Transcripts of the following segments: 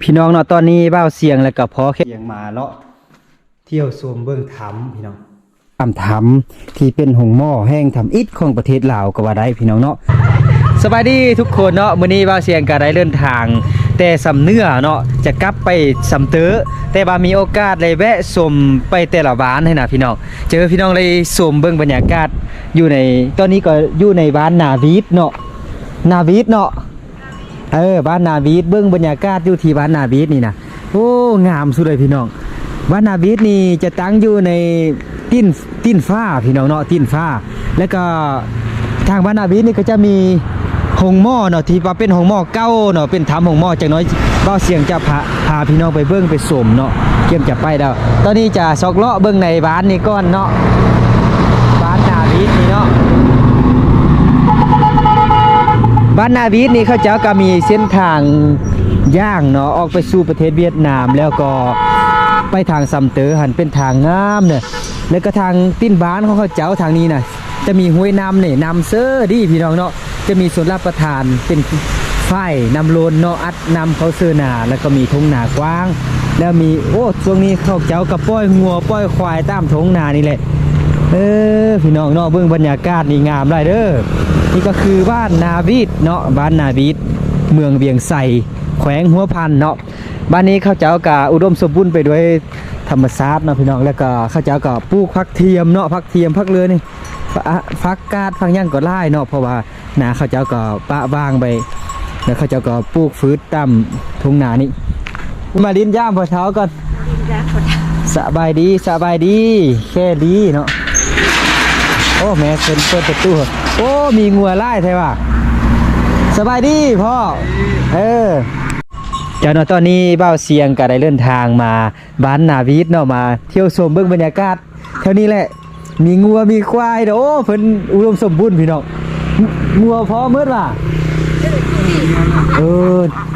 ພີ່ນ້ອງເນາະ ຕອນນີ້ບ່າວຊຽງ ແລ້ວກໍພໍ່ແຂກ ຊຽງມາເລາະທ່ຽວຊົມເບິ່ງຖ້ຳພີ່ນ້ອງ ຖ້ຳ ຖ້ຳທີ່ເປັນໂຮງໝໍແຫ່ງທຳອິດຂອງປະເທດລາວກໍວ່າໄດ້ພີ່ນ້ອງເນາະ. ສະບາຍດີທຸກຄົນເນາະ ມື້ນີ້ບ່າວຊຽງກໍໄດ້ເດີນທາງແຕ່ຊຳເໜືອເນາະ ຈະກັບໄປຊຳເຕີ ແຕ່ວ່າມີໂອກາດໄດ້ແວະຊົມໄປແຕ່ລະບ້ານຫັ້ນນະພີ່ນ້ອງ ຈະໃຫ້ພີ່ນ້ອງໄດ້ຊົມເບິ່ງບັນຍາກາດຢູ່ໃນ ຕອນນີ້ກໍຢູ່ໃນບ້ານນາວີດເນາະ ນາວີດເນາະ. ເອີ ບ້ານນາວີດ ເບິ່ງບັນຍາກາດຢູ່ທີ່ບ້ານນາວີດນີ້ນະ ໂອ້ ງາມສຸດເລີຍພີ່ນ້ອງ. ບ້ານນາວີດນີ້ຈະຕັ້ງຢູ່ໃນຕີນ ຕີນຟ້າພີ່ນ້ອງເນາະ ຕີນຟ້າ ແລ້ວກໍທາງບ້ານນາວີດນີ້ກໍຈະມີໂຮງໝໍເນາະ ທີ່ວ່າເປັນໂຮງໝໍເກົ່າເນາະ ເປັນຖ້ຳໂຮງໝໍ. ຈັກໜ້ອຍບ່າວຊຽງຈະພາ ພາພີ່ນ້ອງໄປເບິ່ງໄປຊົມເນາະ ກຽມຈະໄປແລ້ວ. ຕອນນີ້ຈະຊອກເລາະເບິ່ງໃນບ້ານນີ້ກ່ອນເນາະ ບ້ານນາວີດນີ້ເນາະ. ບ້ານນາວີດນີ້ເຂົາເຈົ້າກໍມີເສັ້ນທາງຍ່າງເນາະ ອອກໄປສູ່ປະເທດຫວຽດນາມ ແລ້ວກໍໄປທາງຊຳເຕີຫັ້ນ ເປັນທາງງາມເນາະ. ແລ້ວກໍທາງຕີນບ້ານຂອງເຂົາເຈົ້າທາງນີ້ນະ ຈະມີຫ້ວຍນ້ຳນີ້ ນ້ຳເຊີດີພີ່ນ້ອງເນາະ. ຈະມີຊົນລະປະທານເປັນຝາຍນ້ຳລົ້ນເນາະ ອັດນ້ຳເຂົ້າເຊີນາ ແລ້ວກໍມີທົ່ງນາກວ້າງ ແລ້ວມີ ໂອ້ ຊ່ວງນີ້ເຂົາເຈົ້າກໍປ່ອຍງົວປ່ອຍຄວາຍຕາມທົ່ງນານີ້ແຫຼະ. ເອີ ພີ່ນ້ອງເນາະ ເບິ່ງບັນຍາກາດນີ້ງາມຫຼາຍເດີ້. ນີ້ກໍຄືບ້ານນາວີດເນາະ ບ້ານນາວີດ ເມືອງວຽງໄຊ ແຂວງຫົວພັນເນາະ. ບ້ານນີ້ເຂົາເຈົ້າກໍອຸດົມສົມບູນໄປດ້ວຍທຳມະຊາດເນາະພີ່ນ້ອງ ແລ້ວກໍເຂົາເຈົ້າກໍປູກຜັກທຽມເນາະ ຜັກທຽມ ຜັກເລືອນີ້ ອາ ຜັກກາດ ຜັກຫຍັງກໍຫຼາຍເນາະ ເພາະວ່ານາເຂົາເຈົ້າກໍປະວ່າງໄປ ແລ້ວເຂົາເຈົ້າກໍປູກພືດຕາມທົ່ງນານີ້. ມາຫຼິ້ນຢາມພໍ່ເຖົ້າກ່ອນ. ສະບາຍດີ ສະບາຍດີ ແຄລີເນາະ. ໂອ້ ແມ່ເພິ່ນເປີດປະຕູ. ໂອ້ ມີງົວຫຼາຍແທ້ວ່າ. ສະບາຍດີພໍ່. ເອີ ເຈົ້າເນາະ ຕອນນີ້ບ່າວຊຽງກໍໄດ້ເດີນທາງມາ ບ້ານນາວີດເນາະ ມາທ່ຽວຊົມເບິ່ງບັນຍາກາດແຖວນີ້ແຫຼະ. ມີງົວມີຄວາຍເນາະ ໂອ້ ເພິ່ນອຸດົມສົມບູນພີ່ນ້ອງ. ງົວພໍ່ໝົດວ່າ. ເອີ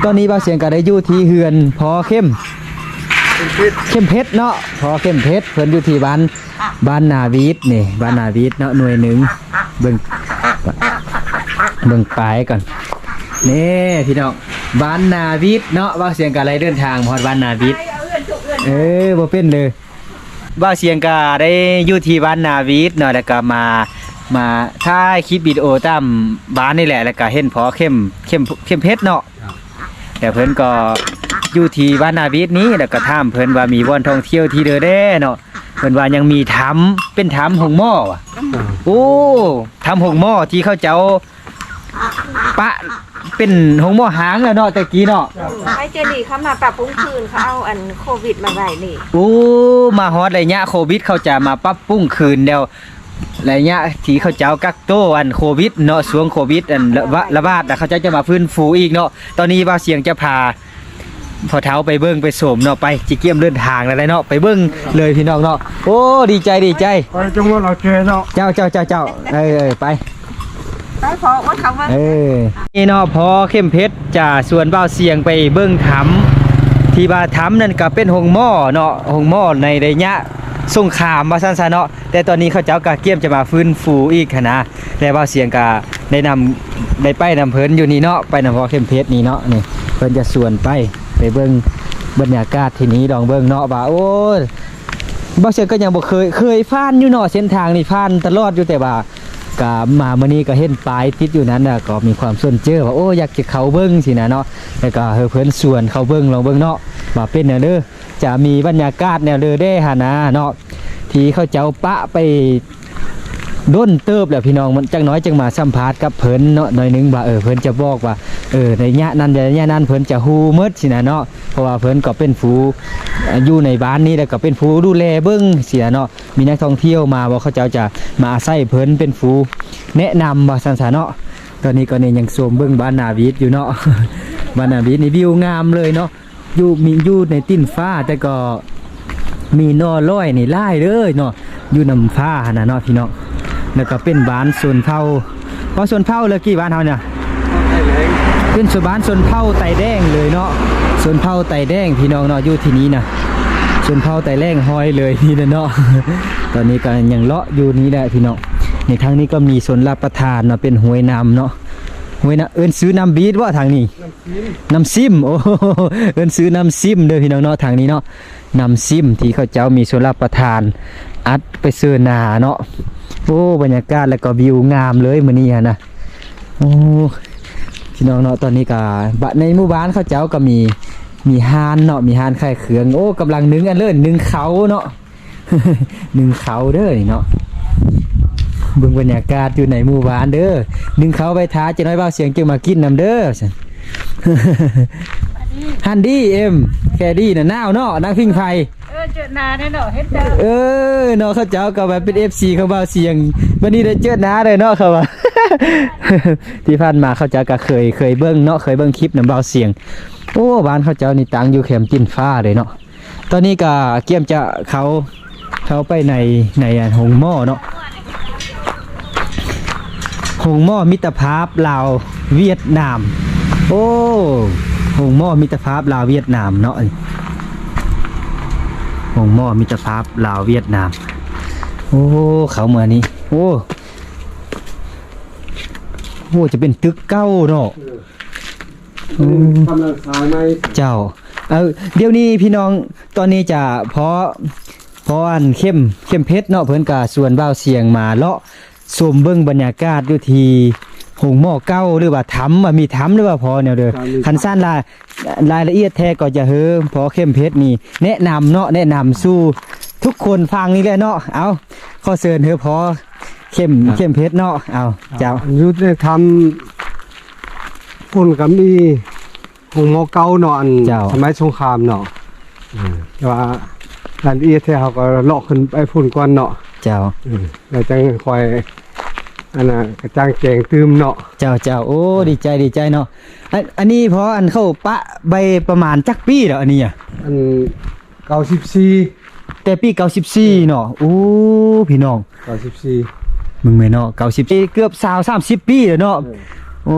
ຕອນນີ້ບ່າວຊຽງກໍໄດ້ຢູ່ທີ່ເຮືອນພໍ່ເຂັ້ມ ເຂັ້ມເພັດເນາະ ພໍ່ເຂັ້ມເພັດ ເພິ່ນຢູ່ທີ່ບ້ານ ບ້ານນາວີດນີ້ ບ້ານນາວີດເນາະ ໜ່ວຍໜຶ່ງ. ເບິ່ງ ເບິ່ງປ້າຍກ່ອນ ນີ້ພີ່ນ້ອງ ບ້ານນາວີດເນາະ. ບ່າວຊຽງກໍໄດ້ເດີນທາງມາຮອດບ້ານນາວີດ. ເອີ ບໍ່ເປັນເດີ. ບ່າວຊຽງກໍໄດ້ຢູ່ທີ່ບ້ານນາວີດເນາະ ແລ້ວກໍມາ ມາຖ່າຍຄລິບວິດີໂອຕາມບ້ານນີ້ແຫຼະ ແລ້ວກໍເຫັນພໍ່ເຂັ້ມ ເຂັ້ມ ເຂັ້ມເພັດເນາະ. ແລ້ວເພິ່ນກໍຢູ່ທີ່ບ້ານນາວີດນີ້ ແລ້ວກໍຖາມເພິ່ນວ່າມີບ່ອນທ່ອງທ່ຽວທີ່ເດີແດ່ເນາະ. ເພິ່ນວ່າຍັງມີຖ້ຳ ເປັນຖ້ຳໂຮງໝໍວ່າ. ໂອ້ ຖ້ຳໂຮງໝໍທີ່ເຂົາເຈົ້າ ປະເປັນໂຮງໝໍຮ້າງແລ້ວເນາະ ແຕ່ກີ້ເນາະ. ໄປເຈລີເຂົາມາປັບປຸງຄືນ ເຂົາເອົາອັນໂຄວິດມາໄວ້ນີ້. ໂອ້ ມາຮອດໄລຍະໂຄວິດ ເຂົາຈະມາປັບປຸງຄືນແລ້ວ ໄລຍະທີ່ເຂົາເຈົ້າກັກໂຕອັນໂຄວິດເນາະ ຊ່ວງໂຄວິດອັນລະບາດ ລະບາດ ແລ້ວເຂົາເຈົ້າຈະມາຟື້ນຟູອີກເນາະ. ຕອນນີ້ບ່າວຊຽງຈະພາພໍ່ເຖົ້າໄປເບິ່ງໄປຊົມເນາະ ໄປ ຊິກຽມເດີນທາງແລ້ວເນາະ ໄປເບິ່ງເລີຍພີ່ນ້ອງເນາະ. ໂອ້ ດີໃຈ ດີໃຈ ໄປຈັງຫວັດລາວເຈເນາະ. ເຈົ້າ ເຈົ້າ ເຈົ້າ ເຈົ້າ ເອີ ເອີ ໄປ ໄປພໍ່ ໂອ້ຍ ເຂົາເບິ່ງ ເອີ ນີ້ເນາະ ພໍ່ເຂັ້ມເພັດຈະຊວນບ່າວຊຽງໄປເບິ່ງຖ້ຳ ທີ່ວ່າຖ້ຳນັ້ນກໍເປັນໂຮງໝໍເນາະ ໂຮງໝໍໃນໄລຍະສົງຄາມວ່າຊັ້ນຊະເນາະ. ແຕ່ຕອນນີ້ເຂົາເຈົ້າກໍກຽມຈະມາຟື້ນຟູອີກຫັ້ນນະ ແລະ ບ່າວຊຽງກໍໄດ້ນຳ ໄດ້ໄປນຳເພິ່ນຢູ່ນີ້ເນາະ ໄປນຳພໍ່ເຂັ້ມເພັດນີ້ເນາະ. ນີ້ເພິ່ນຈະຊວນໄປ ໄປເບິ່ງບັນຍາກາດທີ່ນີ້ ລອງເບິ່ງເນາະວ່າ ໂອ້ ບ່າວຊຽງກໍຍັງບໍ່ເຄີຍ ເຄີຍຜ່ານຢູ່ເນາະ ເສັ້ນທາງນີ້ຜ່ານຕະຫຼອດຢູ່ ແຕ່ວ່າກໍມາມື້ນີ້ກໍເຫັນປ້າຍຕິດຢູ່ນັ້ນ ແລ້ວກໍມີຄວາມສົນເຈີວ່າ ໂອ້ ຢາກຈະເຂົ້າເບິ່ງຊີ້ນະເນາະ. ແລ້ວກໍໃຫ້ເພິ່ນຊວນເຂົ້າເບິ່ງ ລອງເບິ່ງເນາະ ວ່າເປັນແນວເດີ ຈະມີບັນຍາກາດແນວເດີແດ່ຫັ້ນນະເນາະ ທີ່ເຂົາເຈົ້າປະໄປດົນເຕີບແລ້ວພີ່ນ້ອງ. ຈັກໜ້ອຍຈຶ່ງມາສຳພາດກັບເພິ່ນເນາະ ໜ້ອຍໜຶ່ງວ່າ ເອີ ເພິ່ນຈະບອກວ່າ ເອີ ໄລຍະນັ້ນໄລຍະນັ້ນ ເພິ່ນຈະຮູ້ໝົດຊີ້ນະເນາະ ເພາະວ່າເພິ່ນກໍເປັນຜູ້ ອາ ຢູ່ໃນບ້ານນີ້ ແລ້ວກໍເປັນຜູ້ດູແລເບິ່ງຊີ້ນະເນາະ. ມີນັກທ່ອງທ່ຽວມາບໍ່ ເຂົາເຈົ້າຈະມາອາໄສເພິ່ນເປັນຜູ້ແນະນຳວ່າຊັ້ນຊະເນາະ. ຕອນນີ້ກໍນີ້ຍັງຊົມເບິ່ງບ້ານນາວີດຢູ່ເນາະ ບ້ານນາວີດນີ້ວິວງາມເລີຍເນາະ. ຢູ່ ມີ ຢູ່ໃນຕີນຟ້າ ແຕ່ກໍມີໜໍ່ລອຍນີ້ຫຼາຍເລີຍເນາະ ຢູ່ນຳຟ້າຫັ້ນນະເນາະພີ່ນ້ອງ. ແລ້ວກໍເປັນບ້ານຊົນເຜົ່າ ເພາະຊົນເຜົ່າເລີຍກີ້ ບ້ານເຮົານີ້ນະ ເປັນຊົນ ບ້ານຊົນເຜົ່າໄຕແດງເລີຍເນາະ ຊົນເຜົ່າໄຕແດງພີ່ນ້ອງເນາະ. ຢູ່ທີ່ນີ້ນະ ຊົນເຜົ່າໄຕແດງຮ້ອຍເລີຍນີ້ນະເນາະ. ຕອນນີ້ກໍຍັງເລາະຢູ່ນີ້ແຫຼະພີ່ນ້ອງ. ໃນທາງນີ້ກໍມີຊົນລະປະທານເນາະ ເປັນຫ້ວຍນ້ຳເນາະ. ຫ້ວຍນະ ເອີ້ນຊື່ນ້ຳບີດບໍ່ທາງນີ້? ນ້ຳຊິມ ນ້ຳຊິມ ໂອ້ ເອີ້ນຊື່ນ້ຳຊິມເດີພີ່ນ້ອງເນາະ ທາງນີ້ເນາະ ນ້ຳຊິມທີ່ເຂົາເຈົ້າມີສ່ວນຮັບປະທານ ອັດໄປເຊີນາເນາະ. ໂອ້ ບັນຍາກາດ ແລ້ວກໍວິວງາມເລີຍມື້ນີ້ຫັ້ນນະ. ໂອ້ ພີ່ນ້ອງເນາະ ຕອນນີ້ກໍ ບະ ໃນໝູ່ບ້ານເຂົາເຈົ້າກໍມີ ມີຮ້ານເນາະ ມີຮ້ານຂາຍເຄື່ອງ. ໂອ້ ກຳລັງໜຶ້ງອັນເລີຍ ໜຶ້ງເຂົ້າເນາະ ໜຶ້ງເຂົ້າເດີນີ້ເນາະ. ເບິ່ງບັນຍາກາດຢູ່ໃນໝູ່ບ້ານເດີ ໜຶ້ງເຂົ້າໄວ້ຖ້າ ຈັກໜ້ອຍບ່າວສຽງຈຶ່ງມາກິນນຳເດີ. ຫັ້ນດີ ເອັມ ແຄດີນະ ໜາວເນາະ ນາງພິງໄພ. ເອີ ເຈີໜ້າແດ່ເນາະ ເຫັນເຈົ້າ ເອີ ເນາະ ເຂົາເຈົ້າກໍວ່າເປັນເອັຟຊີຂອງບ່າວສຽງ ບັດນີ້ໄດ້ເຈີໜ້າເລີຍເນາະ ເຂົາວ່າ. ທີ່ຜ່ານມາເຂົາເຈົ້າກໍເຄີຍ ເຄີຍເບິ່ງເນາະ ເຄີຍເບິ່ງຄລິບນຳບ່າວສຽງ. ໂອ້ ບ້ານເຂົາເຈົ້ານີ້ຕັ້ງຢູ່ແຄມຈີນຟ້າເລີຍເນາະ. ຕອນນີ້ກໍກຽມຈະເຂົ້າ ເຂົ້າໄປໃນ ໃນອັນໂຮງໝໍເນາະ ໂຮງໝໍມິດຕະພາບລາວຫວຽດນາມ. ໂອ້ ໂຮງໝໍມິດຕະພາບລາວຫວຽດນາມເນາະ ໂຮງໝໍມິດຕະພາບລາວຫວຽດນາມ. ໂອ້ ເຂົ້າມານີ້ ໂອ້ ໂອ້ ຈະເປັນຕຶກເກົ່າເນາະ. ເອີ ອືມ ກຳລັງສ້າງໃໝ່ ເຈົ້າ. ເອີ ດຽວນີ້ພີ່ນ້ອງ ຕອນນີ້ຈະພໍ ພໍອັນເຂັມ ເຂັມເພັດເນາະ ເພິ່ນກະຊວນບ່າວສຽງມາເລາະຊົມເບິ່ງບັນຍາກາດຢູ່ທີ່ໂຮງໝໍເກົ່າ ຫຼືວ່າຖ້ຳ ວ່າມີຖ້ຳ ຫຼືວ່າພໍແນວເດີ. ຄັນຊັ້ນລາຍ ລາຍລະອຽດແທ້ກໍຈະໃຫ້ພໍເຂັມເພັດນີ້ແນະນຳເນາະ ແນະນຳສູ່ທຸກຄົນຟັງນີ້ແຫຼະເນາະ. ເອົາ ຂໍເຊີນໃຫ້ພໍເຂັມ ເຂັມເພັດເນາະ. ເອົາ ເຈົ້າ ຢູ່ໃນຖ້ຳ ພຸ້ນກໍມີໂຮງໝໍເກົ່າເນາະ ອັນ ເຈົ້າ ສະໄໝສົງຄາມເນາະ. ເອີ ແຕ່ວ່າລາຍລະອຽດແທ້ເຮົາກໍເລາະຂຶ້ນໄປພຸ້ນກ່ອນເນາະ. ເຈົ້າ ເອີ ແລ້ວຈັ່ງຄ່ອຍ ອັນນ່າ ກະຈ່າງແຈ້ງຕື່ມເນາະ. ເຈົ້າ ເຈົ້າ ໂອ້ ດີໃຈ ດີໃຈເນາະ. ອັນ ອັນນີ້ພໍອັນເຂົາປະໄວ້ປະມານຈັກປີແລ້ວອັນນີ້ອະ? ອັນ ເກົ້າສິບສີ່ ແຕ່ປີເກົ້າສິບສີ່ເນາະ. ໂອ້ ພີ່ນ້ອງ ເກົ້າສິບສີ່ ເບິ່ງແມ່ນເນາະ ເກົ້າສິບສີ່ ເກືອບຊາວ ສາມສິບປີແລ້ວເນາະ. ເອີ ໂອ້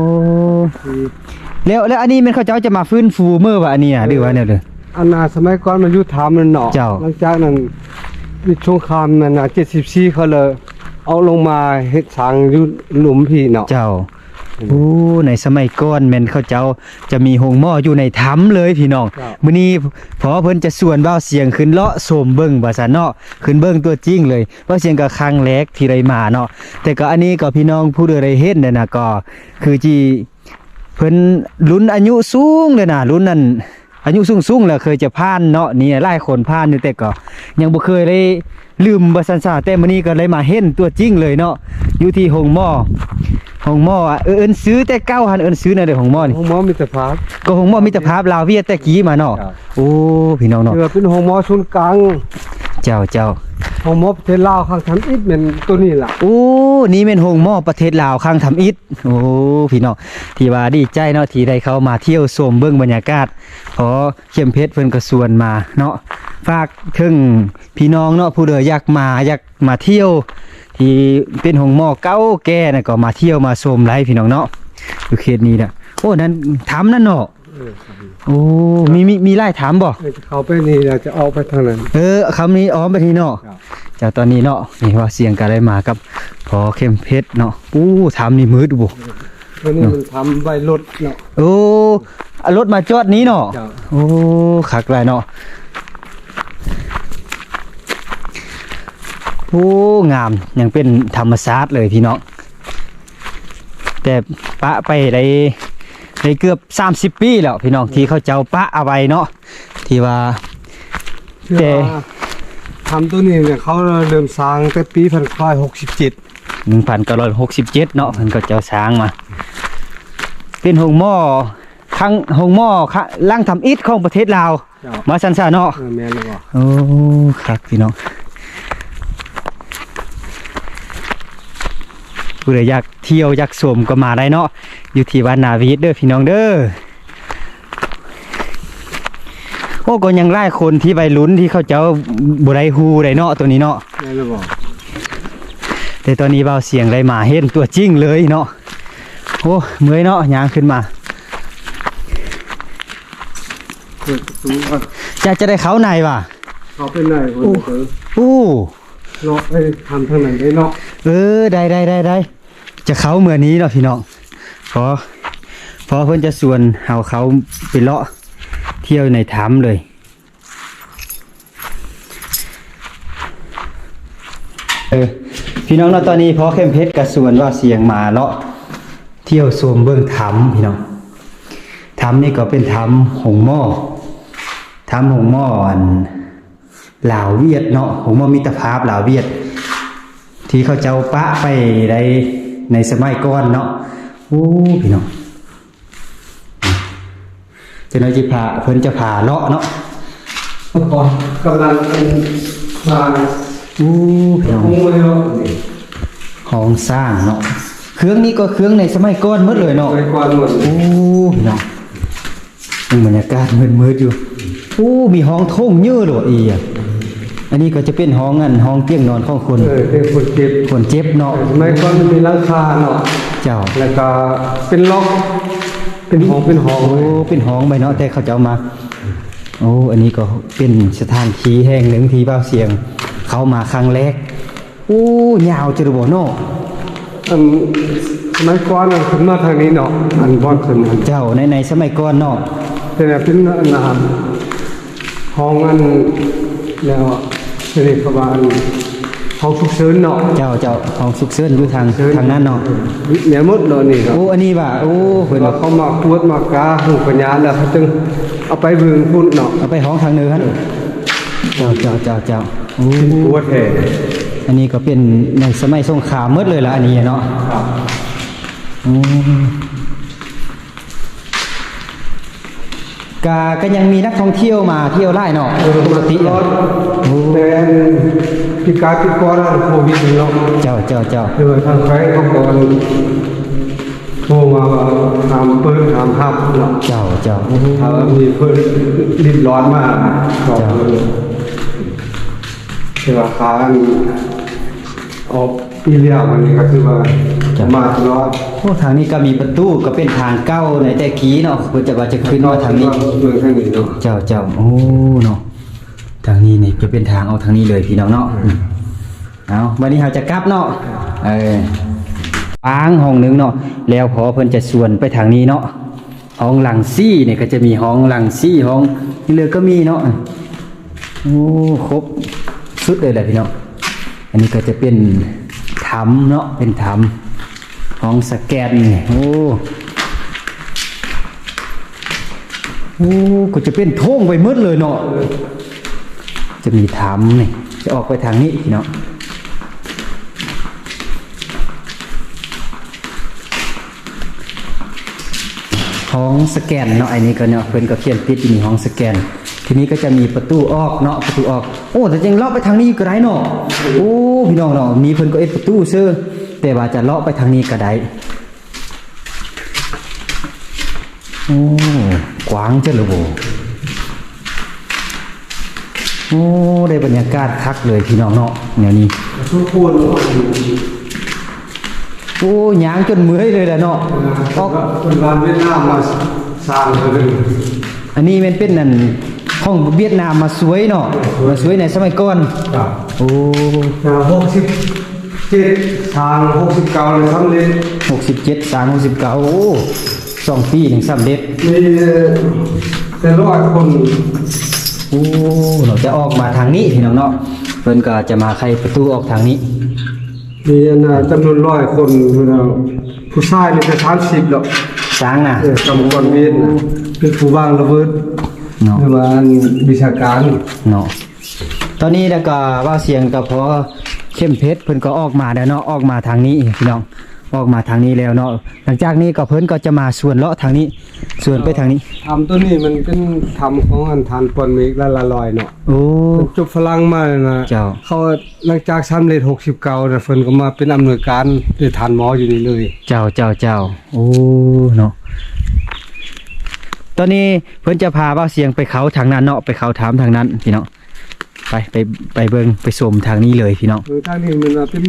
ແລ້ວ ແລ້ວອັນນີ້ແມ່ນເຂົາເຈົ້າຈະມາຟື້ນຟູເມື່ອວ່າອັນນີ້ນະ ຫຼືວ່າແນວໃດ? ອັນນ່າ ສະໄໝກ່ອນມັນຢູ່ຖ້ຳນັ້ນເນາະ. ເຈົ້າ ຫຼັງຈາກນັ້ນວິດສົງຄາມນັ້ນນະ ເຈັດສິບສີ່ ເຂົາເລີຍເອົາລົງມາເຮັດສ້າງຢູ່ລຸ່ມພີ້ເນາະ. ເຈົ້າ ໂອ້ ໃນສະໄໝກ່ອນແມ່ນເຂົາເຈົ້າຈະມີໂຮງໝໍຢູ່ໃນຖ້ຳເລີຍພີ່ນ້ອງ. ເຈົ້າ ມື້ນີ້ພໍເພິ່ນຈະຊວນບ່າວສຽງຂຶ້ນເລາະຊົມເບິ່ງວ່າຊັ້ນເນາະ ຂຶ້ນເບິ່ງຕົວຈິງເລີຍ. ບ່າວສຽງກໍຄັ້ງແລກທີ່ໄດ້ມາເນາະ ແຕ່ກໍອັນນີ້ກໍພີ່ນ້ອງຜູ້ໃດໄດ້ເຫັນແລ້ວນະ ກໍຄືທີ່ເພິ່ນລຸ້ນອາຍຸສູງເລີຍນະ ລຸ້ນນັ້ນ ອາຍຸສູງໆ ແລ້ວເຄີຍຈະຜ່ານເນາະ ນີ້ຫຼາຍຄົນຜ່ານຢູ່ ແຕ່ກໍຍັງບໍ່ເຄີຍໄດ້ລືມວ່າຊັ້ນຊະ. ແຕ່ມື້ນີ້ກໍໄດ້ມາເຫັນຕົວຈິງເລີຍເນາະ ຢູ່ທີ່ໂຮງໝໍ ໂຮງໝໍ ເອີ້ນຊື່ແຕ່ເກົ່າຫັ້ນ ເອີ້ນຊື່ແນວໃດໂຮງໝໍນີ້? ໂຮງໝໍມິດຕະພາບ ກໍໂຮງໝໍມິດຕະພາບລາວຫວຽດແຕ່ກີ້ມາເນາະ. ເຈົ້າ ໂອ້ ພີ່ນ້ອງເນາະ ຖືວ່າເປັນໂຮງໝໍສູນກາງ. ເຈົ້າ ເຈົ້າ ໂຮງໝໍປະເທດລາວຄັ້ງທຳອິດແມ່ນໂຕນີ້ລະ. ໂອ້ ນີ້ແມ່ນໂຮງໝໍປະເທດລາວຄັ້ງທຳອິດ. ໂອ້ ພີ່ນ້ອງ ທີ່ວ່າດີໃຈເນາະ ທີ່ໄດ້ເຂົ້າມາທ່ຽວຊົມເບິ່ງບັນຍາກາດ ພໍເຂັມເພັດເພິ່ນກໍຊວນມາເນາະ. ຝາກເຖິງພີ່ນ້ອງເນາະ ຜູ້ໃດຢາກມາ ຢາກມາທ່ຽວ ທີ່ເປັນໂຮງໝໍເກົ່າແກ່ນະ ກໍມາທ່ຽວມາຊົມໄດ້ພີ່ນ້ອງເນາະ ຢູ່ເຂດນີ້ນະ. ໂອ້ ນັ້ນຖ້ຳນັ້ນເນາະ. ເອີ ໂອ້ ມີ ມີ ມີຫຼາຍຖ້ຳບໍ່? ເອີ ຈະເຂົ້າໄປນີ້ ແລ້ວຈະອອກໄປທາງນັ້ນ. ເອີ ຄຳນີ້ອ້ອມໄປທີ່ເນາະ. ເຈົ້າ ເຈົ້າ ຕອນນີ້ເນາະ ນີ້ບ່າວສຽງກໍໄດ້ມາກັບພໍເຂັມເພັດເນາະ. ໂອ້ ຖ້ຳນີ້ມືດບໍ່? ໂຕນີ້ມັນຖ້ຳໄວ້ລົດເນາະ. ໂອ້ ເອົາລົດມາຈອດນີ້ເນາະ. ເຈົ້າ ໂອ້ ຄັກຫຼາຍເນາະ. ໂອ້ ງາມ ຍັງເປັນທຳມະຊາດເລີຍພີ່ນ້ອງ. ແຕ່ປະໄປໄດ້ ໄດ້ເກືອບສາມສິບປີແລ້ວພີ່ນ້ອງ ທີ່ເຂົາເຈົ້າປະເອົາໄວ້ເນາະ ທີ່ວ່າ ຄື ແຕ່ ວ່າຖ້ຳໂຕນີ້ເນຍ ເຂົາເລີ່ມສ້າງແຕ່ປີພັນເກົ້າຮ້ອຍຫົກສິບເຈັດ ໜຶ່ງພັນເກົ້າຮ້ອຍຫົກສິບເຈັດເນາະ ເພິ່ນກໍເຈົ້າສ້າງມາ ເປັນໂຮງໝໍ ຄັ້ງ ໂຮງໝໍ ລະ ຫຼັງທຳອິດຂອງປະເທດລາວ. ເຈົ້າ ວ່າຊັ້ນຊະເນາະ. ເອີ ແມ່ນແລ້ວ. ໂອ້ ຄັກພີ່ນ້ອງ ຜູ້ໃດຢາກທ່ຽວຢາກຊົມກໍມາໄດ້ເນາະ ຢູ່ທີ່ວັດນາວິດເດີພີ່ນ້ອງເດີ. ໂອ້ ກໍຍັງຫຼາຍຄົນທີ່ໄວລຸ້ນທີ່ເຂົາເຈົ້າບໍ່ໄດ້ຮູ້ໄດ໋ເນາະ ໂຕນີ້ເນາະ. ແມ່ນແລ້ວບໍ່? ແຕ່ຕອນນີ້ບ່າວສຽງໄດ້ມາເຫັນຕົວຈິງເລີຍເນາະ. ໂອ້ ເມື່ອຍເນາະ ຍ່າງຂຶ້ນມາ. ເປີດປະຕູກ່ອນ ຈະ ຈະໄດ້ເຂົ້າໃນຫວາ? ເຂົ້າໄປໃນ ໂອ້ ໂອ້ ເລາະໄປທາງ ທາງນັ້ນໄດ້ເນາະ. ເອີ ໄດ້ ໄດ້ ໄດ້ ໄດ້ ຈະເຂົ້າເມືອນີ້ເນາະພີ່ນ້ອງ. ພໍ ພໍເພິ່ນຈະຊວນເຮົາເຂົ້າໄປເລາະທ່ຽວໃນຖ້ຳເລີຍ. ເອີ ພີ່ນ້ອງເນາະ, ຕອນນີ້ພໍ່ເຂັມເພັດກະຊວນບ່າວສຽງມາເລາະທ່ຽວຊົມເບິ່ງຖ້ຳ ພີ່ນ້ອງ. ຖ້ຳນີ້ກໍເປັນຖ້ຳໂຮງໝໍ ຖ້ຳໂຮງໝໍອັນ ລາວຫວຽດເນາະ, ໂຮງໝໍມິດຕະພາບລາວຫວຽດ ທີ່ເຂົາເຈົ້າປະໄປໄດ້ໃນສະໄໝກ່ອນເນາະ. ໂອ້ ພີ່ນ້ອງ ຈັກໜ້ອຍຊິພາ ເພິ່ນຈະພາເລາະເນາະ. ກຳລັງເປັນ ໂອ້ ພີ່ນ້ອງ ຫ້ອງສ້າງເນາະ. ເຄື່ອງນີ້ກໍເຄື່ອງໃນສະໄໝກ່ອນໝົດເລີຍເນາະ. ສະໄໝກ່ອນໝົດ. ໂອ້ ພີ່ນ້ອງ ເບິ່ງບັນຍາກາດມືດໆຢູ່. ໂອ້ ມີຫ້ອງໂຖງເຍີະໂລດອີ່. ອັນນີ້ກໍຈະເປັນຫ້ອງ ອັນ ຫ້ອງຕຽງນອນຂອງຄົນ ເອີ ເປັນຄົນເຈັບ ຄົນເຈັບເນາະ. ສະໄໝກ່ອນມັນມີຫຼັງຄາເນາະ. ເຈົ້າ. ແລ້ວກໍເປັນລັອກ ເປັນຫ້ອງ ເປັນຫ້ອງ. ໂອ້ ເປັນຫ້ອງໄປເນາະ ແຕ່ເຂົາເຈົ້າມາ. ໂອ້ ອັນນີ້ກໍເປັນສະຖານທີ່ແຫ່ງໜຶ່ງທີ່ບ່າວສຽງເຂົ້າມາຄັ້ງແລກ. ໂອ້ ຍາວຈັງບໍ່ເນາະ. ອັນ ສະໄໝກ່ອນອັນຂຶ້ນມາທາງນີ້ເນາະ ອັນບ່ອນຂຶ້ນຫັ້ນ. ເຈົ້າ ໃນ ໃນສະໄໝກ່ອນເນາະ. ແຕ່ເປັນອັນ ອັນ ຫ້ອງອັນ ແນວ ເຂົາເອີ້ນວ່າອັນ ຫ້ອງສຸກເສີນເນາະ. ເຈົ້າ ເຈົ້າ ຫ້ອງສຸກເສີນຢູ່ທາງ ເຊີນ ທາງນັ້ນເນາະ. ແນວໝົດເນາະນີ້ເນາະ. ໂອ້ ອັນນີ້ວ່າ ໂອ້ ເພິ່ນວ່າເຂົາມາກວດມາກາຫູພະຍາດ ແລ້ວເຂົາຈຶ່ງເອົາໄປເບິ່ງພຸ້ນເນາະ ເອົາໄປຫ້ອງທາງເໜືອຫັ້ນ. ເຈົ້າ ເຈົ້າ ເຈົ້າ ເຈົ້າ. ໂອ້ ກວດແທ້. ອັນນີ້ກໍເປັນໃນສະໄໝສົງຄາມໝົດເລີຍລະ ອັນນີ້ເນາະ. ໂອ້ ກະ ກະຍັງມີນັກທ່ອງທ່ຽວມາທ່ຽວຫຼາຍເນາະ. ເອີ ປົກກະຕິ ມາຕະຫຼອດ. ໂອ້ ແຕ່ປີກາຍປີກ່ອນນັ້ນໂຄວິດເນາະ. ເຈົ້າ ເຈົ້າ ເຈົ້າ. ເອີ ທາງແຂວງເຂົາກໍໂທມາວ່າຫ້າມເປີດຫ້າມຮັບເນາະ. ເຈົ້າ ເຈົ້າ. ໂອ້ ຖ້າວ່າມີເພິ່ນລິດລອນມາ. ເຈົ້າ. ແຕ່ວ່າຂາອອກ ປີແລ້ວ ອັນນີ້ກໍຄືວ່າ ເຈົ້າ ມາຕະຫຼອດ. ໂອ້ ທາງນີ້ກໍມີປະຕູ ກໍເປັນທາງເກົ່າໃນແຕ່ກີ້ເນາະ ເພິ່ນຈະວ່າຈະຂຶ້ນມາທາງນີ້ ເບິ່ງທາງນີ້ເນາະ. ເຈົ້າ ເຈົ້າ. ໂອ້ ເນາະ ທາງນີ້ນີ້ຈະເປັນທາງອອກທາງນີ້ເລີຍພີ່ນ້ອງເນາະ. ເອົາ ບັດນີ້ເຮົາຈະກັບເນາະ. ເອີ ປາງຫ້ອງໜຶ່ງເນາະ ແລ້ວພໍເພິ່ນຈະຊວນໄປທາງນີ້ເນາະ. ຫ້ອງຫຼັງສີ່ນີ້ກໍຈະມີຫ້ອງຫຼັງສີ່ ຫ້ອງທີ່ເຫຼືອກໍມີເນາະ. ໂອ້ ຄົບສຸດເລີຍແຫຼະພີ່ນ້ອງ. ອັນນີ້ກໍຈະເປັນຖ້ຳເນາະ ເປັນຖ້ຳ ຫ້ອງສະແກນນີ້. ໂອ້ ໂອ້ ກໍຈະເປັນໂຖງໄປໝົດເລີຍເນາະ. ຈະມີຖ້ຳນີ້ ຈະອອກໄປທາງນີ້ເນາະ. ຫ້ອງສະແກນເນາະ ອັນນີ້ກໍເນາະ ເພິ່ນກໍຂຽນຕິດຢູ່ນີ້ ຫ້ອງສະແກນ. ທີນີ້ກໍຈະມີປະຕູອອກເນາະ ປະຕູອອກ. ໂອ້ ແຕ່ຈິງເລາະໄປທາງນີ້ກໍໄດ້ເນາະ. ໂອ້ ພີ່ນ້ອງເນາະ ນີ້ເພິ່ນກໍເຮັດປະຕູຊື່ ແຕ່ວ່າຈະເລາະໄປທາງນີ້ກໍໄດ້. ໂອ້ ກວ້າງຈັງລະບໍ່. ໂອ້ ໄດ້ບັນຍາກາດຄັກເລີຍພີ່ນ້ອງເນາະ ແນວນີ້. ສົມຄວນເນາະ. ໂອ້ ຍ່າງຈົນເມື່ອຍເລີຍແຫຼະເນາະ. ອອກ ເປັນລານຫວຽດນາມມາສ້າງເລີຍ. ອັນນີ້ແມ່ນເປັນອັນ ຂອງຫວຽດນາມມາຊ່ວຍເນາະ ມາຊ່ວຍໃນສະໄໝກ່ອນ. ໂອ້ ຫົກສິບເຈັດ ສ້າງຫົກສິບເກົ້າ ແລ້ວສຳເລັດ. ຫົກສິບເຈັດ ສ້າງຫົກສິບເກົ້າ. ໂອ້ ສອງປີໜຶ່ງສຳເລັດ. ມີແຕ່ຮ້ອຍຄົນ. ໂອ້ ເນາະ ຈະອອກມາທາງນີ້ພີ່ນ້ອງເນາະ. ເພິ່ນກໍຈະມາໄຂປະຕູອອກທາງນີ້. ມີອັນນ່າ ຈຳນວນຮ້ອຍຄົນ ຜູ້ຊາຍມີແຕ່ສາມສິບດອກ. ສ້າງນະ ເອີ ກຳມະກອນວຽນນະ ເປັນຜູ້ວາງລະເບີດເນາະ ຫຼືວ່າອັນວິຊາການເນາະ. ຕອນນີ້ແລ້ວກໍບ່າວສຽງກໍພໍເຂັມເພັດ ເພິ່ນກໍອອກມາແລ້ວເນາະ ອອກມາທາງນີ້ພີ່ນ້ອງ ອອກມາທາງນີ້ແລ້ວເນາະ. ຫຼັງຈາກນີ້ກໍເພິ່ນກໍຈະມາຊວນເລາະທາງນີ້ ຊວນໄປທາງນີ້. ຖ້ຳຕົວນີ້ມັນເປັນຖ້ຳຂອງອັນທ່ານ ປອນເມກ ລາລາລອຍ ເນາະ. ໂອ້ ເພິ່ນຈົບຝຣັ່ງມານະ. ເຈົ້າ. ເຂົາ ຫຼັງຈາກສຳເລັດຫົກສິບເກົ້ານະ ເພິ່ນກໍມາເປັນອຳນວຍການ ຫຼື ທ່ານໝໍຢູ່ນີ້ເລີຍ. ເຈົ້າ ເຈົ້າ ເຈົ້າ. ໂອ້ ເນາະ ຕອນນີ້ເພິ່ນຈະພາບ່າວສຽງໄປເຂົ້າທາງນັ້ນເນາະ ໄປເຂົ້າຖ້ຳທາງນັ້ນພີ່ນ້ອງ. ໄປ ໄປ ໄປເບິ່ງ ໄປຊົມທາງນີ້ເລີຍພີ່ນ້ອງ. ເອີ ທາງນີ້ມັນວ່າເປັນ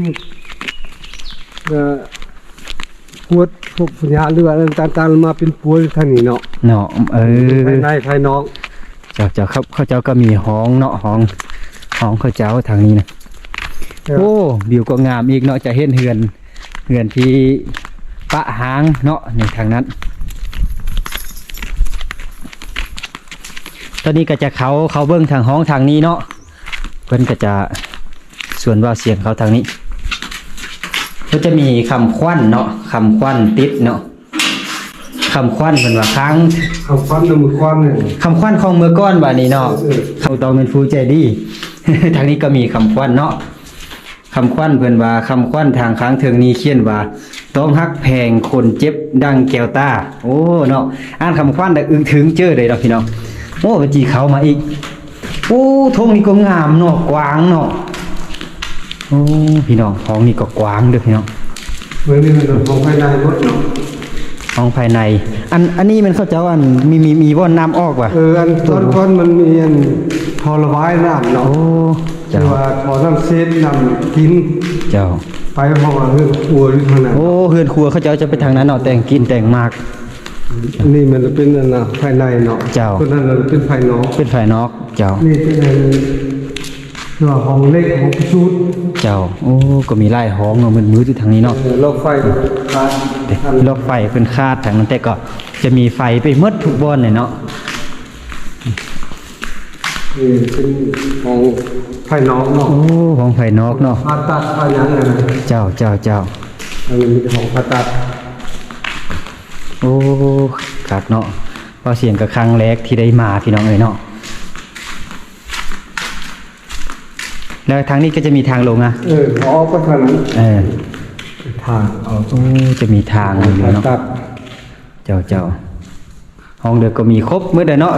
ເອີ ກວດພວກພະຍາດ ຫຼືວ່າອັນຕ່າງໆ ມາປິ່ນປົວທາງນີ້ເນາະ. ເນາະ ເອີ ພາຍໃນພາຍນອກ. ເຈົ້າ ເຈົ້າ ເຂົາ ເຂົາເຈົ້າກໍມີຫ້ອງເນາະ ຫ້ອງ ຫ້ອງເຂົາເຈົ້າທາງນີ້ນະ. ເຈົ້າ. ໂອ້ ວິວກໍງາມອີກເນາະ ຈະເຫັນເຮືອນ ເຮືອນທີ່ ປະຫາງເນາະ ໃນທາງນັ້ນ. ຕອນນີ້ກໍຈະເຂົ້າ ເຂົ້າເບິ່ງທາງຫ້ອງທາງນີ້ເນາະ ເພິ່ນກໍຈະຊວນບ່າວສຽງເຂົ້າທາງນີ້ ກໍຈະມີຄຳຂວັນເນາະ ຄຳຂວັນຕິດເນາະ. ຄຳຂວັນເພິ່ນວ່າຄ້າງ ຄຳຂວັນນຳມືຂວັນນີ້ ຄຳຂວັນຂອງເມື່ອກ່ອນບາດນີ້ເນາະ. ເອີ ເຂົາຕ້ອງແມ່ນຜູ້ໃຈດີ. ທາງນີ້ກໍມີຄຳຂວັນເນາະ ຄຳຂວັນເພິ່ນວ່າ ຄຳຂວັນທາງຂ້າງເທິງນີ້ຂຽນວ່າ ຕ້ອງຮັກແພງຄົນເຈັບດັ່ງແກ້ວຕາ. ໂອ້ເນາະ ອ່ານຄຳຂວັນແລ້ວອຶກເຖິງເຈີເລີຍເນາະພີ່ນ້ອງ. ໂອ້ ເພິ່ນຈີເຂົ້າມາອີກ. ໂອ້ ທົ່ງນີ້ກໍງາມເນາະ ກວ້າງເນາະ. ໂອ້ ພີ່ນ້ອງ ຫ້ອງນີ້ກໍກວ້າງເດີ້ພີ່ນ້ອງ. ເບິ່ງນີ້ມັນຫ້ອງພາຍໃນໝົດເນາະ ຫ້ອງພາຍໃນ. ອັນ ອັນນີ້ແມ່ນເຂົາເຈົ້າ ອັນ ມີ ມີ ມີບ່ອນນ້ຳອອກຫວາ? ເອີ ອັນຕອນກ່ອນມັນມີອັນທໍ່ລະບາຍນ້ຳເນາະ. ໂອ້ ເຈົ້າ ທີ່ວ່າທໍ່ນ້ຳເສດ ນ້ຳກິນ. ເຈົ້າ ໄປ ເພາະວ່າເຮືອນຄົວຢູ່ທາງນັ້ນ. ໂອ້ ເຮືອນຄົວເຂົາເຈົ້າຈະໄປທາງນັ້ນເນາະ ແຕ່ງກິນແຕ່ງໝາກ. ອັນນີ້ມັນເປັນອັນນະ ພາຍໃນເນາະ. ເຈົ້າ ຕົວນັ້ນເປັນພາຍນອກ ເປັນພາຍນອກ. ເຈົ້າ ນີ້ເປັນອັນ ຄືວ່າຫ້ອງເຫຼັກ ຫ້ອງພິສູດ. ເຈົ້າ ໂອ້ ກໍມີຫຼາຍຫ້ອງເນາະ ມືດໆຢູ່ທາງນີ້ເນາະ. ເອີ ລັອກໄຟຂາດ ລັອກໄຟເພິ່ນຂາດທາງນັ້ນ ແຕ່ກໍຈະມີໄຟໄປໝົດທຸກບ່ອນເລີຍເນາະ. ເອີ ເປັນຫ້ອງພາຍນອກເນາະ. ໂອ້ ຫ້ອງພາຍນອກເນາະ ຜ່າຕັດຜ່າຫຍັງນະ. ເຈົ້າ ເຈົ້າ ເຈົ້າ ອັນນີ້ມີແຕ່ຫ້ອງຜ່າຕັດ. ໂອ້ ຄັກເນາະ ບ່າວສຽງກໍຄັ້ງແລກທີ່ໄດ້ມາ ພີ່ນ້ອງເອີຍເນາະ. ແລ້ວທາງນີ້ກໍຈະມີທາງລົງນະ. ເອີ ອອກໄປທາງນັ້ນ. ເອີ ທາງອອກ. ໂອ້ ຈະມີທາງຢູ່ເນາະ. ເຈົ້າ ເຈົ້າ ຫ້ອງເດີກກໍມີຄົບໝົດແລ້ວເນາະ.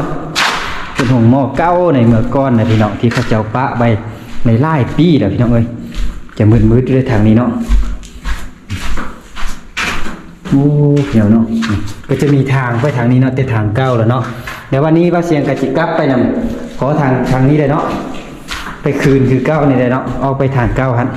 ເປັນໂຮງໝໍເກົ່າໃນເມື່ອກ່ອນນະພີ່ນ້ອງ ທີ່ເຂົາເຈົ້າປະໄວ້ໃນຫຼາຍປີແລ້ວ ພີ່ນ້ອງເອີຍ. ຈະມືດໆຢູ່ເດີທາງນີ້ເນາະ. ໂອ້ ເດີເນາະ ກໍຈະມີທາງໄປທາງນີ້ເນາະ ແຕ່ທາງເກົ່າແລ້ວເນາະ. ແລ້ວວັນນີ້ບ່າວສຽງກໍຊິກັບໄປນຳ ຂໍທາງ ທາງນີ້ໄດ້ເນາະ ໄປຄືນຄືເກົ່ານີ້ໄດ້ເນາະ ອອກໄປທາງເກົ່າຫັ້ນ.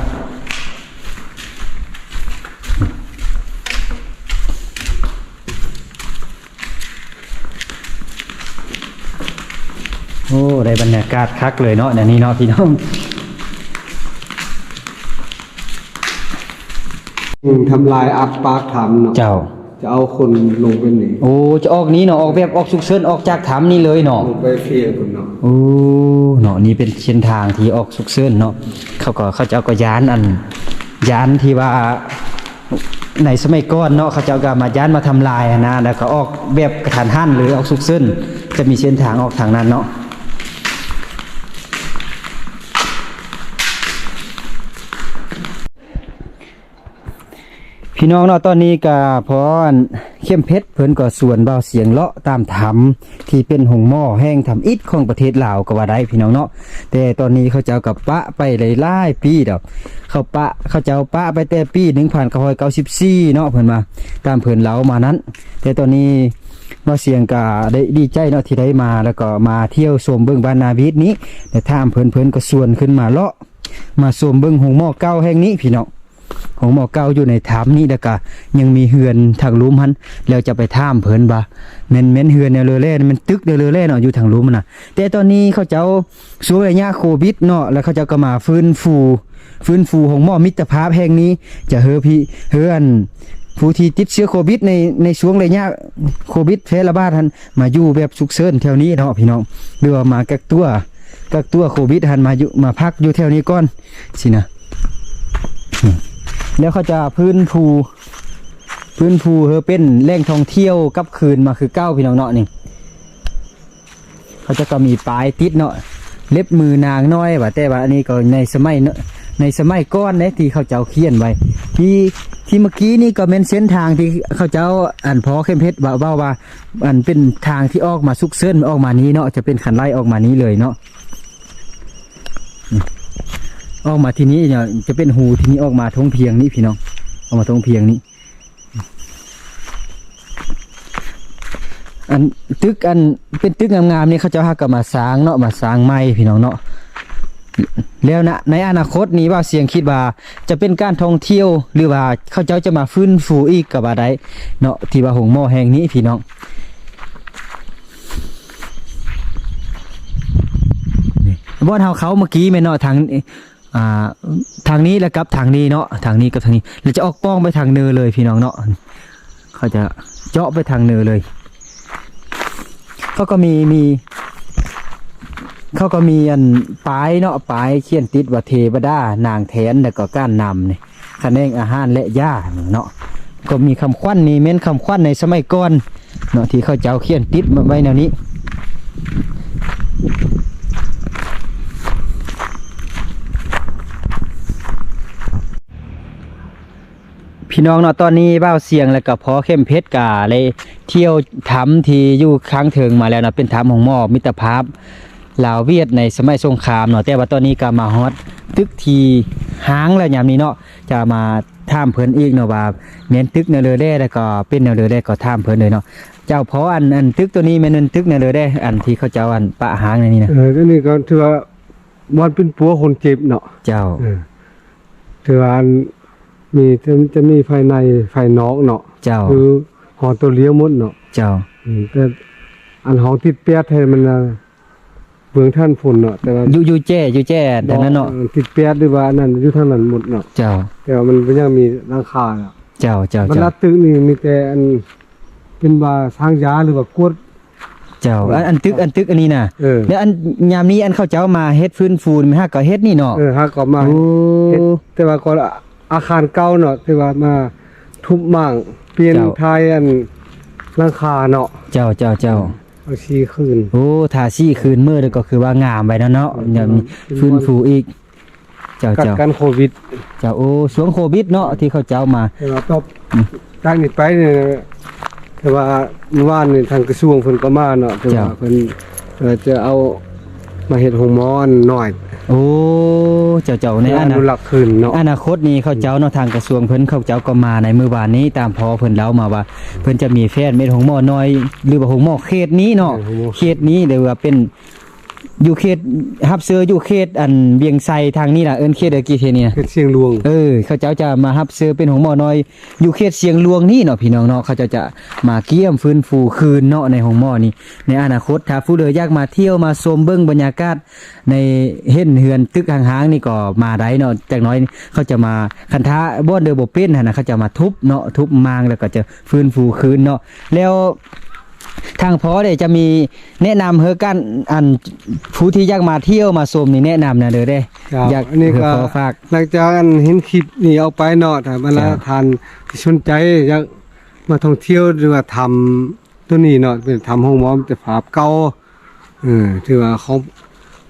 ໂອ້ ໄດ້ບັນຍາກາດຄັກເລີຍເນາະ ແນວນີ້ເນາະ ພີ່ນ້ອງ. ອືມ ທຳລາຍອັດປາກຖ້ຳເນາະ. ເຈົ້າ ຈະເອົາຄົນລົງໄປນີ້. ໂອ້ ຈະອອກນີ້ເນາະ ອອກແບບອອກສຸກເສີນ ອອກຈາກຖ້ຳນີ້ເລີຍເນາະ. ລົງໄປເຟຍພຸ້ນເນາະ. ໂອ້ ເນາະ ນີ້ເປັນເສັ້ນທາງທີ່ອອກສຸກເສີນເນາະ. ເຂົາກໍ ເຂົາເຈົ້າກໍຢ້ານ ອັນ ຢ້ານທີ່ວ່າ ໃນສະໄໝກ່ອນເນາະ ເຂົາເຈົ້າກໍມາຢ້ານມາທຳລາຍຫັ້ນນະ ແລ້ວກໍອອກແບບກະທັນຫັນ ຫຼື ອອກສຸກເສີນ ຈະມີເສັ້ນທາງອອກທາງນັ້ນເນາະ. ພີ່ນ້ອງເນາະ ຕອນນີ້ກໍພໍອັນ ເຂັມເພັດເພິ່ນກໍຊວນບ່າວສຽງເລາະຕາມຖ້ຳ ທີ່ເປັນໂຮງໝໍແຫ່ງທຳອິດຂອງປະເທດລາວກໍວ່າໄດ້ ພີ່ນ້ອງເນາະ. ແຕ່ຕອນນີ້ເຂົາເຈົ້າກໍປະໄປໄດ້ຫຼາຍປີແລ້ວ ເຂົາປະ ເຂົາເຈົ້າປະໄປແຕ່ປີໜຶ່ງພັນເກົ້າຮ້ອຍເກົ້າສິບສີ່ເນາະ ເພິ່ນວ່າ ຕາມເພິ່ນເລົ່າມານັ້ນ. ແຕ່ຕອນນີ້ບ່າວສຽງກໍໄດ້ດີໃຈເນາະ ທີ່ໄດ້ມາ ແລ້ວກໍມາທ່ຽວຊົມເບິ່ງບ້ານນາວິດນີ້ ໄດ້ຖາມເພິ່ນ ເພິ່ນກໍຊວນຂຶ້ນມາເລາະ ມາຊົມເບິ່ງໂຮງໝໍເກົ່າແຫ່ງນີ້ ພີ່ນ້ອງ. ໂຮງໝໍເກົ່າຢູ່ໃນຖ້ຳນີ້ ແລ້ວກະຍັງມີເຮືອນທາງລຸ່ມຫັ້ນ ແລ້ວຈະໄປຖາມເພິ່ນວ່າ ແມ່ນ ແມ່ນເຮືອນແນວເລີແລ ແມ່ນຕຶກແນວເລີແລເນາະ ຢູ່ທາງລຸ່ມຫັ້ນນະ. ແຕ່ຕອນນີ້ເຂົາເຈົ້າ ຊ່ວງໄລຍະໂຄວິດເນາະ ແລ້ວເຂົາເຈົ້າກໍມາຟື້ນຟູ ຟື້ນຟູໂຮງໝໍມິດຕະພາບແຫ່ງນີ້ ຈະເຮີ ເຮີອັນ ຜູ້ທີ່ຕິດເຊື້ອໂຄວິດໃນ ໃນຊ່ວງໄລຍະໂຄວິດແຜ່ລະບາດຫັ້ນ ມາຢູ່ແບບສຸກເສີນແຖວນີ້ເນາະ ພີ່ນ້ອງ ຫຼືວ່າມາກັກຕົວ ກັກຕົວໂຄວິດຫັ້ນ ມາຢູ່ ມາພັກຢູ່ແຖວນີ້ກ່ອນ ຊີ້ນະ. ແລ້ວເຂົາຈະຟື້ນຟູ ຟື້ນຟູເພື່ອເປັນແຫຼ່ງທ່ອງທ່ຽວກັບຄືນມາຄືເກົ່າ ພີ່ນ້ອງເນາະ. ນີ້ເຂົາເຈົ້າກໍມີປ້າຍຕິດເນາະ ເລັບມືນາງນ້ອຍວ່າ ແຕ່ວ່າອັນນີ້ກໍໃນສະໄໝ ໃນສະໄໝກ່ອນເດ້ ທີ່ເຂົາເຈົ້າຂຽນໄວ້ ທີ່ ທີ່ເມື່ອກີ້ນີ້ກໍແມ່ນເສັ້ນທາງທີ່ເຂົາເຈົ້າ ອັນ ພໍ່ເຂັມເພັດເວົ້າ ເວົ້າວ່າ ອັນເປັນທາງທີ່ອອກມາສຸກເສີນອອກມານີ້ເນາະ ຈະເປັນຄັນໄລ່ອອກມານີ້ເລີຍເນາະ. ອອກມາທີ່ນີ້ເນາະ ຈະເປັນຮູທີ່ນີ້ ອອກມາທົ່ງພຽງນີ້ ພີ່ນ້ອງ ອອກມາທົ່ງພຽງນີ້. ອັນຕຶກ ອັນເປັນຕຶກງາມໆນີ້ ເຂົາເຈົ້າຫາກໍມາສ້າງເນາະ ມາສ້າງໃໝ່ ພີ່ນ້ອງເນາະ. ແລ້ວນະ ໃນອະນາຄົດນີ້ ບ່າວສຽງຄິດວ່າຈະເປັນການທ່ອງທ່ຽວ ຫຼືວ່າເຂົາເຈົ້າຈະມາຟື້ນຟູອີກກໍວ່າໄດ້ເນາະ ທີ່ວ່າໂຮງໝໍແຫ່ງນີ້ ພີ່ນ້ອງ. ບ່ອນເຮົາເຂົ້າເມື່ອກີ້ແມ່ນເນາະ ທາງ ອ່າ ທາງນີ້ ແລ້ວກັບທາງນີ້ເນາະ ທາງນີ້ກັບທາງນີ້ ແລ້ວຈະອອກປ່ອງໄປທາງເນີເລີຍ ພີ່ນ້ອງເນາະ. ກໍຈະເຈາະໄປທາງເໜືອເລີຍ. ເຂົາກໍມີ ມີ ເຂົາກໍມີອັນປ້າຍເນາະ ປ້າຍຂຽນຕິດວ່າເທວະດາ ນາງແທນ ແລ້ວກໍການນຳນີ້ ຂະແໜງອາຫານ ແລະ ຢານີ້ເນາະ. ກໍມີຄຳຂວັນ ນີ້ແມ່ນຄຳຂວັນໃນສະໄໝກ່ອນເນາະ ທີ່ເຂົາເຈົ້າຂຽນຕິດມາໄວ້ແນວນີ້. ພີ່ນ້ອງເນາະ ຕອນນີ້ບ່າວສຽງ ແລະ ກໍພໍ່ເຂັມເພັດ ກະໄດ້ທ່ຽວຖ້ຳທີ່ຢູ່ຂ້າງເທິງມາແລ້ວເນາະ ເປັນຖ້ຳໂຮງໝໍມິດຕະພາບລາວຫວຽດໃນສະໄໝສົງຄາມເນາະ. ແຕ່ວ່າຕອນນີ້ກໍມາຮອດຕຶກທີ່ຮ້າງແລ້ວຍາມນີ້ເນາະ ຈະມາຖາມເພິ່ນອີກເນາະວ່າແມ່ນຕຶກແນວເລີແດ່ ແລ້ວກໍເປັນແນວເລີແດ່ ກໍຖາມເພິ່ນເລີຍເນາະ. ເຈົ້າພໍ່ ອັນ ອັນຕຶກໂຕນີ້ແມ່ນ ແມ່ນຕຶກແນວເລີແດ່ ອັນທີ່ເຂົາເຈົ້າ ອັນ ປະຮ້າງໃນນີ້ນະ? ເອີ ອັນນີ້ກໍຖືວ່າບ່ອນປິ່ນປົວຄົນເຈັບເນາະ. ເຈົ້າ. ເອີ ຖືວ່າ ອັນ ມີ ຈະ ຈະມີພາຍໃນພາຍນອກເນາະ. ເຈົ້າ. ຄືຫໍໂຕລຽວໝົດເນາະ. ເຈົ້າ. ອືມ ແຕ່ອັນຫ້ອງຕິດແປດໃຫ້ມັນນະ ເບື້ອງທາງພຸ້ນເນາະ ແຕ່ວ່າ ຢູ່ ຢູ່ແຈ້ ຢູ່ແຈ້ທາງນັ້ນເນາະ. ເອີ ຕິດແປດ ຫຼືວ່າອັນນັ້ນຢູ່ທາງນັ້ນໝົດເນາະ. ເຈົ້າ. ແຕ່ວ່າມັນບໍ່ຍັງມີຫຼັງຄາເນາະ. ເຈົ້າ ເຈົ້າ ບັນດາ ເຈົ້າ ຕຶກນີ້ມີແຕ່ອັນ ເປັນວ່າສ້າງຢາ ຫຼືວ່າກວດ. ເຈົ້າ. ເອີ ອັນ ອັນຕຶກ ອັນຕຶກອັນນີ້ນະ. ເອີ ແລ້ວອັນຍາມນີ້ ອັນເຂົາເຈົ້າມາເຮັດຟື້ນຟູ ແມ່ນຫາກໍເຮັດນີ້ເນາະ. ເອີ ຫາກໍມາ ໂອ້ ເຮັດ ແຕ່ວ່າກໍອາຄານເກົ່າເນາະ ແຕ່ວ່າມາທຸບມ້າງ ປ່ຽນ ເຈົ້າ ທາຍອັນຫຼັງຄາເນາະ. ເຈົ້າ ເຈົ້າ ເຈົ້າ. ເອົາສີຄືນ. ໂອ້ ທາສີຄືນ ເມື່ອໃດກໍຄືວ່າງາມໄປແລ້ວເນາະ. ເອີ ຍັງຟື້ນຟູອີກ. ເຈົ້າ ກັກ ເຈົ້າ ກັນໂຄວິດ. ເຈົ້າ. ໂອ້ ຊ່ວງໂຄວິດເນາະ ທີ່ເຂົາເຈົ້າມາ. ແຕ່ວ່າຕໍ່ ອືມ ຈາກນີ້ໄປນີ້ ແຕ່ວ່າມື້ວານນີ້ທາງກະຊວງເພິ່ນກໍມາເນາະ ແຕ່ວ່າ ເຈົ້າ ເພິ່ນ ເອີ ຈະເອົາມາເຮັດໂຮງໝໍນ້ອຍ. ໂອ້ ເຈົ້າ ເຈົ້າ. ໃນອະນາ ອະນຸລັກຄືນເນາະ ອະນາຄົດນີ້ເຂົາເຈົ້າເນາະ ອືມ ທາງກະຊວງເພິ່ນ ເຂົາເຈົ້າກໍມາໃນມື້ວານນີ້ ຕາມພໍ່ເພິ່ນເລົ່າມາວ່າ ເພິ່ນຈະມີແຜນເຮັດໂຮງໝໍນ້ອຍ ຫຼືວ່າໂຮງໝໍເຂດນີ້ເນາະ. ເອີ ໂຮງໝໍເຂດນີ້ ຫຼືວ່າເປັນ ຢູ່ເຂດ ຮັບເຊີຢູ່ເຂດອັນວຽງໄຊທາງນີ້ລະ ເອີ້ນເຂດໃດກີ້ເຂດນີ້ນະ? ເຂດຊຽງຫຼວງ. ເອີ ເຂົາເຈົ້າຈະມາຮັບເຊີເປັນໂຮງໝໍນ້ອຍຢູ່ເຂດຊຽງຫຼວງນີ້ເນາະ ພີ່ນ້ອງເນາະ. ເຂົາເຈົ້າຈະມາກຽມຟື້ນຟູຄືນເນາະ ໃນໂຮງໝໍນີ້ ໃນອະນາຄົດ ຖ້າຜູ້ໃດຢາກມາທ່ຽວມາຊົມເບິ່ງບັນຍາກາດ ໃນເຫັນເຮືອນຕຶກຮ້າງໆນີ້ກໍມາໄດ້ເນາະ. ຈັກໜ້ອຍເຂົາຈະມາ ຄັນຖ້າບ່ອນເດີບໍ່ເປັນຫັ້ນນະ ເຂົາຈະມາທຸບເນາະ ທຸບມ້າງ ແລ້ວກໍຈະຟື້ນຟູຄືນເນາະ. ແລ້ວ ທາງພໍ່ເດ້ຈະມີແນະນຳເຮີກັນ ອັນ ຜູ້ທີ່ຢາກມາທ່ຽວມາຊົມນີ້ ແນະນຳແນວເດີເດ້. ເຈົ້າ. ຢາກ ອັນນີ້ກໍ ຂໍຝາກ ຫຼັງຈາກອັນເຫັນຄລິບນີ້ອອກໄປເນາະ ຖ້າບັນດາ ເຈົ້າ ທ່ານທີ່ສົນໃຈຢາກມາທ່ອງທ່ຽວ ຫຼືວ່າຖ້ຳໂຕນີ້ເນາະ ເປັນຖ້ຳໂຮງໝໍມິດຕະພາບເກົ່າ ເອີ ຖືວ່າຂອງ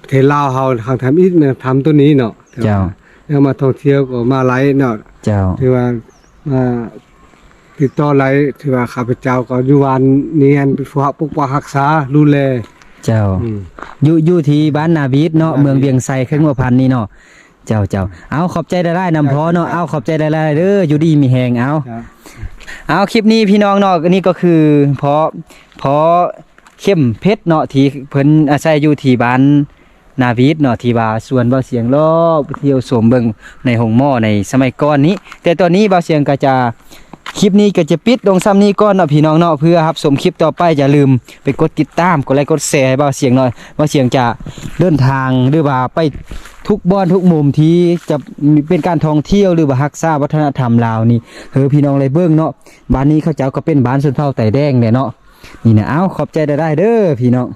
ປະເທດລາວເຮົາ ຄັ້ງທຳອິດແມ່ນຖ້ຳໂຕນີ້ເນາະ. ເຈົ້າ. ຢາກມາທ່ອງທ່ຽວກໍມາໄດ້ເນາະ. ເຈົ້າ. ຖືວ່າ ມາຕິດຕໍ່ໄດ້ ຖືວ່າຂ້າພະເຈົ້າກໍຢູ່ບ້ານນີ້ແມ່ນເປັນຜູ້ຮັກ ປົກປັກຮັກສາ ດູແລ. ເຈົ້າ. ອືມ ຢູ່ ຢູ່ທີ່ບ້ານນາວິດເນາະ ນາວິດ ເມືອງວຽງໄຊ ແຂວງຫົວພັນນີ້ເນາະ. ເຈົ້າ ເຈົ້າ. ເອົາ ຂອບໃຈຫຼາຍໆນຳພໍ່ເນາະ. ເຈົ້າ. ເອົາ ຂອບໃຈຫຼາຍໆເດີ ຢູ່ດີມີແຮງ. ເອົາ ເຈົ້າ. ເອົາ ຄລິບນີ້ພີ່ນ້ອງເນາະ ອັນນີ້ກໍຄືພໍ່ ພໍ່ ເຂັມເພັດເນາະ ທີ່ເພິ່ນອາໄສຢູ່ທີ່ບ້ານນາວິດເນາະ ທີ່ວ່າຊວນບ່າວສຽງເລາະໄປທ່ຽວຊົມເບິ່ງໃນໂຮງໝໍໃນສະໄໝກ່ອນນີ້. ແຕ່ຕອນນີ້ບ່າວສຽງກໍຈະ ຄລິບນີ້ກໍຈະປິດລົງສ່ຳນີ້ກ່ອນເນາະ ພີ່ນ້ອງເນາະ. ເພື່ອຮັບຊົມຄລິບຕໍ່ໄປ ຢ່າລືມໄປກົດຕິດຕາມ ກົດໄລກ໌ ກົດແຊໃຫ້ບ່າວສຽງໜ້ອຍ. ບ່າວສຽງຈະເດີນທາງ ຫຼືວ່າໄປທຸກບ່ອນທຸກມຸມທີ່ຈະເປັນການທ່ອງທ່ຽວ ຫຼືວ່າຮັກສາວັດທະນະທຳລາວນີ້ ໃຫ້ພີ່ນ້ອງໄດ້ເບິ່ງເນາະ. ບ້ານນີ້ເຂົາເຈົ້າກໍເປັນບ້ານຊົນເຜົ່າໄຕແດງແຫຼະເນາະ. ນີ້ນະ ເອົາ ຂອບໃຈຫຼາຍໆເດີພີ່ນ້ອງ.